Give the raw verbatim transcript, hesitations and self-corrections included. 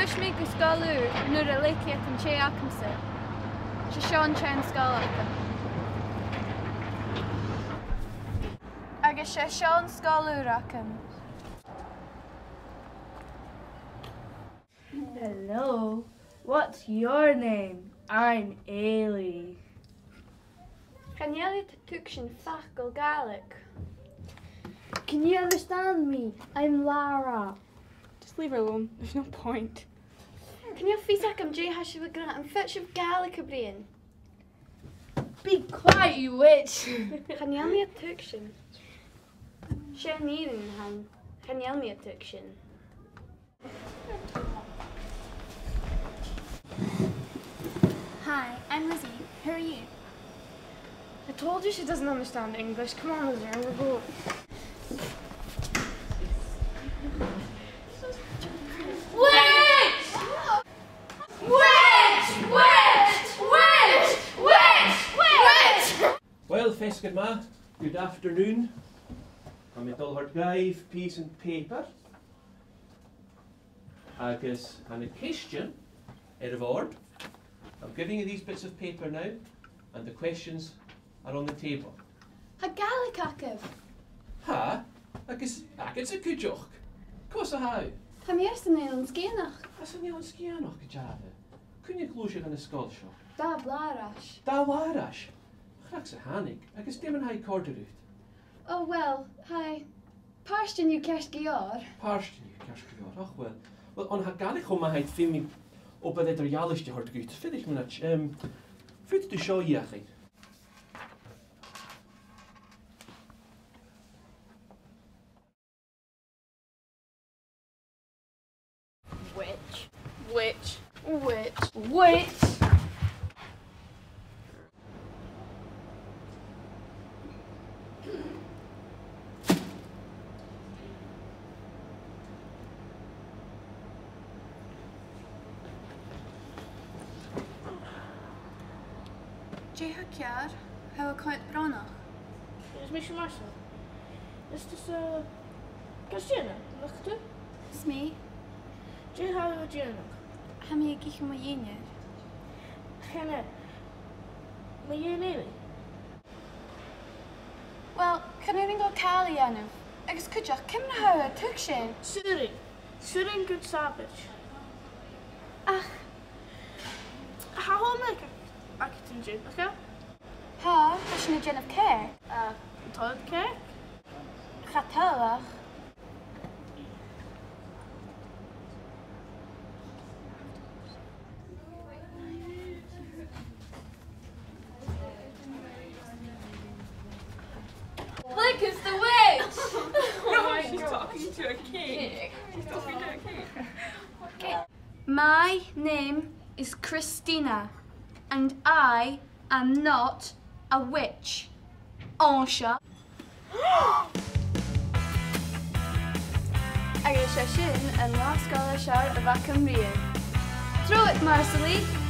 Thòisich mi gu sgoil ùr nuair a leig iad an tè agamsa. 'S e seo an t-seann sgoil agam. Agus 's e seo an sgoil ùr agam. Hello, what's your name? I'm Eilidh. Chan eil iad a' tuigsinn facal Gàidhlig. Can you understand me? I'm Lara. Just leave her alone. There's no point. Chan eil fios agam dè tha sibh ag ràdh. Am faod sibh Gàidhlig a bhruidhinn? Be quiet, you witch! Chan eil mi a' tuigsinn. 'S e an fhìrinn a th' ann. Chan eil mi a' tuigsinn. Hi, I'm Lizzie. Who are you? I told you she doesn't understand English. Come on, Lizzie, we'll go. Witch! Witch! Witch! Witch! Witch! Witch! Well, feasgar math, good afternoon. Tha mi a' dol a thoirt dhuibh pìos pàipear. Agus tha na ceistean air a' bhòrd. I'm giving you these bits of paper now, and the questions are on the table. Tha Gàidhlig agaibh? Tha, agus agadsa cuideachd. Cò às a tha thu? Tha mi às an Eilean Sgitheanach. Às an Eilean Sgitheanach, gu dearbha. Cuin a ghluais thu dhan an sgoil seo? Dà bhliadhna air ais. Dà bhliadhna air ais? Chreach-sa thàinig, agus dè mar a tha e a' còrdadh riut? Oh, well, tha e. Pàirt dhiubh ceart gu leòr. Pàirt dhiubh ceart gu leòr, ach uill. Uill, on a tha Gàidhlig cho math, feumaidh mi obair eadar-dhealaichte a thoirt dhut. Fuirich mionaid, em, faodaidh tu seo fheuchainn. Witch. Witch. Witch. Witch. Dè tha ceàrr? Tha thu a' coimhead brònach. Is mise Marcel. Is tusa Cairistìona, nach tu? Is mi. Dè tha thu a' dèanamh? Tha mi ag ithe mo dhìnnear. Chan e. Mu dheidhinn Eilidh? Uill, chan urrainn dhomh càil a dhèanamh. Agus cuideachd, ciamar a tha thu a' tuigsinn? 'S urrainn. 'S urrainn gun sàbhailt. Ach tha Home Ec agad an-diugh, nach eil? Tha, tha sinn a' dèanamh cèic. A, an toil leat cèic? Cha toil ach. Look, it's the witch! Oh my God. She's talking to a cake. She's talking to a cake. Okay. My name is Christina, and I am not a witch. Òinse. Agus 's e sin an latha sgoile as fheàrr a bh' agam riamh. Trobhad, Marsaili!